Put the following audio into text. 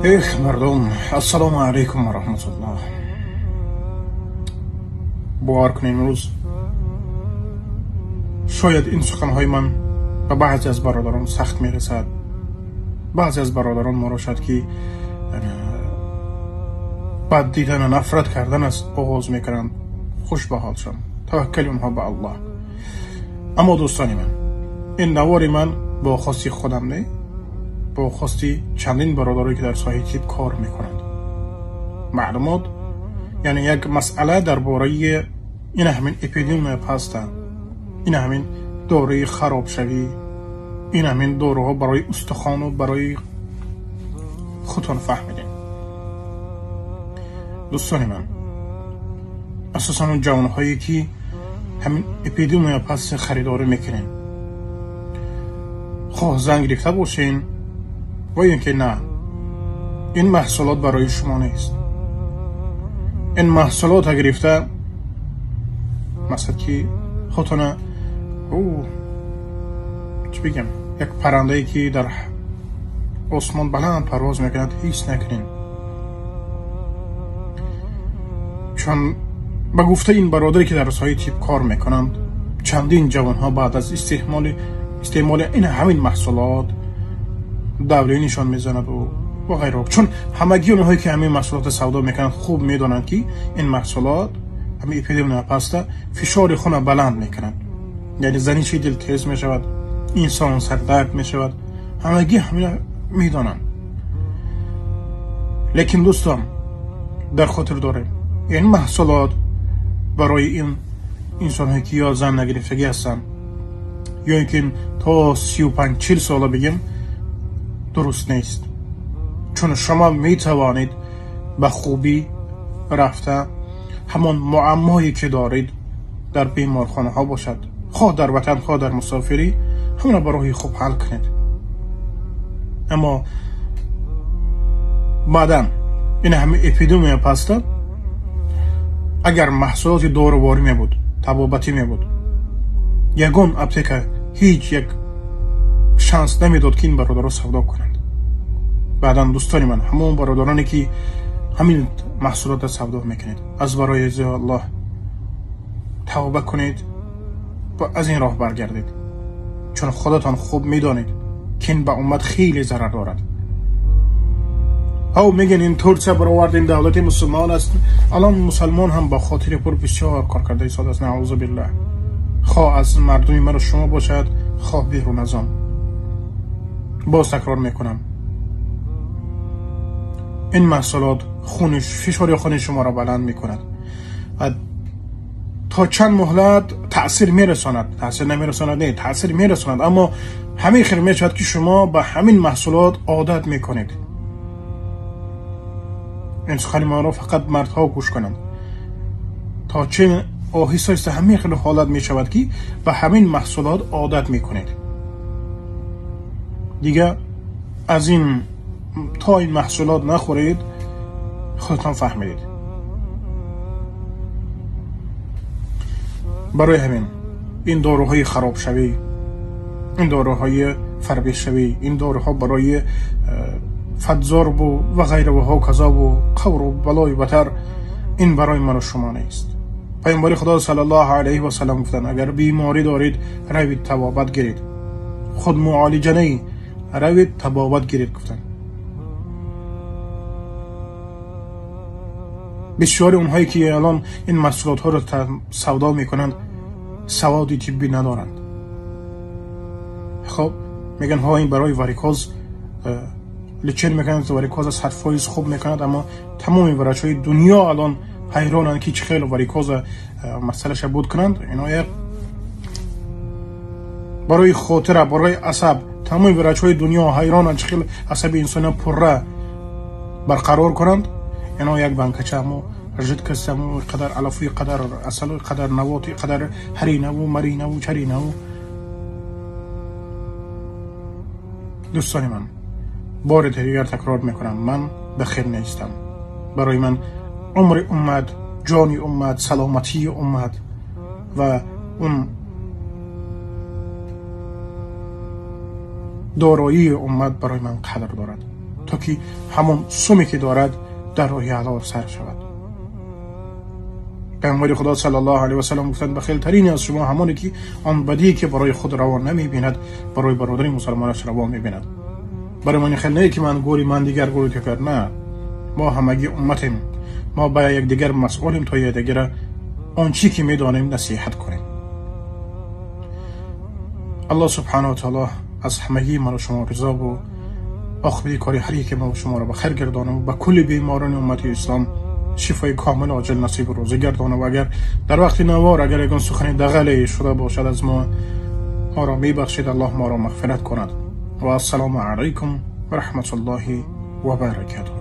Эх, мардум, ассалому алайкум ва раҳматуллоҳ. Бовар кунед, имрӯз шояд ин суханҳои ман ба баъзе аз бародарон сахт мерасад. Баъзе аз бародарон моро шояд ки бад дидан, нафрат кардан аз оғоз мекунанд. Хуш ба ҳолшон, таваккали онҳо ба Аллоҳ. Аммо дӯстони ман, ин навори ман бо хости худам не, бо хости чандин бародарое ки дар соҳаи тиб кор мекунанд. Маълумот, яъне як масъала дар бораи ин ҳамин эпидемия паста, ин ҳамин дораи харобшавӣ, ин ҳамин доруҳо барои устухону барои худтон фаҳмидем. Дӯстони ман, асосан он ҷавонҳое ки ҳамин эпидемия паст харидорӣ мекунем, хоҳ зан гирифта бошен ва ин ки на, ин маҳсулот барои шумо нест. Ин маҳсулотро гирифта масалан ки худтона чӣ бигем, як паррандае ки дар осмон баланд парвоз мекунад ҳис накунем. Чун ба гуфтаи ин бародаре ки дар соҳаи тиб кор мекунанд, чандин ҷавонҳо баъд аз истеъмоли ин ҳамин маҳсулот давлӣ нишон мезанад ва ғайро. Чун ҳамагии онҳое ки ҳамин маҳсулотро савдо мекунанд хуб медонанд ки ин маҳсулот ҳамин эпидемия паста фишори хуна баланд мекунад, яъне заниши дил тез мешавад, инсон сардард мешавад. Ҳамагӣ ҳамина медонанд. Лекин дӯстон, дар хотир дорем ин маҳсулот барои ин инсонҳое ки ё зан нагирифтагӣ ҳастанд ё ин ки то 35-40 сола бигем дуруст нест. Чун шумо метавонед ба хубӣ рафта ҳамон муаммое ки доред дар беморхонаҳо бошад, хоҳ дар ватан, хоҳ дар мусофирӣ, ҳамонро ба роҳи хуб ҳал кунед. Аммо баъдан ин ҳамин эпидемия паста агар маҳсулоти доруворӣ мебуд, табобатӣ мебуд, ягон аптека ҳеҷ як шанс намедод ки ин бародаро савдо кунанд. Баъдан дӯстони ман, ҳамон бародароне ки ҳамин маҳсулотро савдо мекунед, аз барои Аллоҳ тавба кунед ва аз ин роҳ баргардед, чун худатон хуб медонед ки ин ба уммат хеле зарар дорад. Ҳав мегӯянд ин Турсия баровард, ин давлати мусулмон аст. Алон мусалмон ҳам ба хотири пур бисёр кор карда истодааст, наъузу биллаҳ. Хоҳ аз мардуми ману шумо бошад, хоҳ берун аз он. Боз такрор мекунам, ин маҳсулот фишори хуни шуморо баланд мекунад ва то чанд муҳлат таъсир мерасонад. Таъсир намерасонад, не, таъсир мерасонад, аммо ҳамин хел мешавад ки шумо ба ҳамин маҳсулот одат мекунед. Ин сухани маро фақат мардҳо гӯш кунанд. То чӣ оҳиста оҳиста ҳамин хел ҳолат мешавад ки ба ҳамин маҳсулот одат мекунед. Дига аз ин то ин маҳсулот нахӯред, худатон фаҳмидед. Барои ҳамин ин доруҳои харобшавӣ, ин доруҳои фарбешавӣ, ин доруҳо барои фадзорбу ва ғайра ва ҳоказову қавру балои батар, ин барои ману шумо нест. Паёмбари Худо саллаллоҳу алайҳи васаллам гуфтанд, агар беморӣ доред, равид табобат гиред, худ муолиҷа не, равид табобат гиред гуфтанд. Бисёри онҳое ки алон ин маҳсулотҳоро савдо мекунанд саводи тиббӣ надоранд. Хоб мегӯянд ҳо ин барои варикоз лечение мекунанд, варикоза 100% хуб мекунад, аммо тамоми врачҳои дунё алон ҳайронанд ки чӣ хел варикоза масъалаша буд кунанд. Ино як барои хотира, барои асаб тамоми врачҳои дунё ҳайронанд чӣ хел асаби инсона пурра барқарор кунанд. Ино як банкача мо жидкость, мо қадар алафи, қадар асалу, қадар навоти, қадар ҳаринаву маринаву чаринаву. Дӯстони ман, бори дигар такрор мекунам, ман ба хир нестам. Барои ман умри уммат, ҷони уммат, саломатии уммат ва он дороии уммат барои ман қадр дорад. то ки ҳамон суме ки дорад дар роҳи ҳалол сарф шавад. Паёмбари Худо саллаллоҳу алайҳи васаллам гуфтанд: бахилтарин аз шумо ҳамоне ки он бадие ки барои худ раво намебинад, барои бародари мусалмонаш раво мебинад. Барои ман хел не ки ман гӯри ман дигар гӯри кафир, на, мо ҳамагӣ умматем, мо ба якдигар масъулем то якдигара он чӣ ки медонем насиҳат кунем. Аллоҳ субҳанаҳу ва таоло аз ҳамагии ману шумо ризо бу оқибати кори ҳар яке мо шуморо ба хайр гардонам, ба кулли беморони уммати ислом шифои комил оҷил насибу рӯзӣ гардонам. Ва агар дар вақти навор агар ягон сухани дағале шуда бошад, аз мо моро мебахшед, Аллоҳ моро мағфират кунад. Ва ассалому алайкум ва раҳматуллоҳи ва баракатуҳ.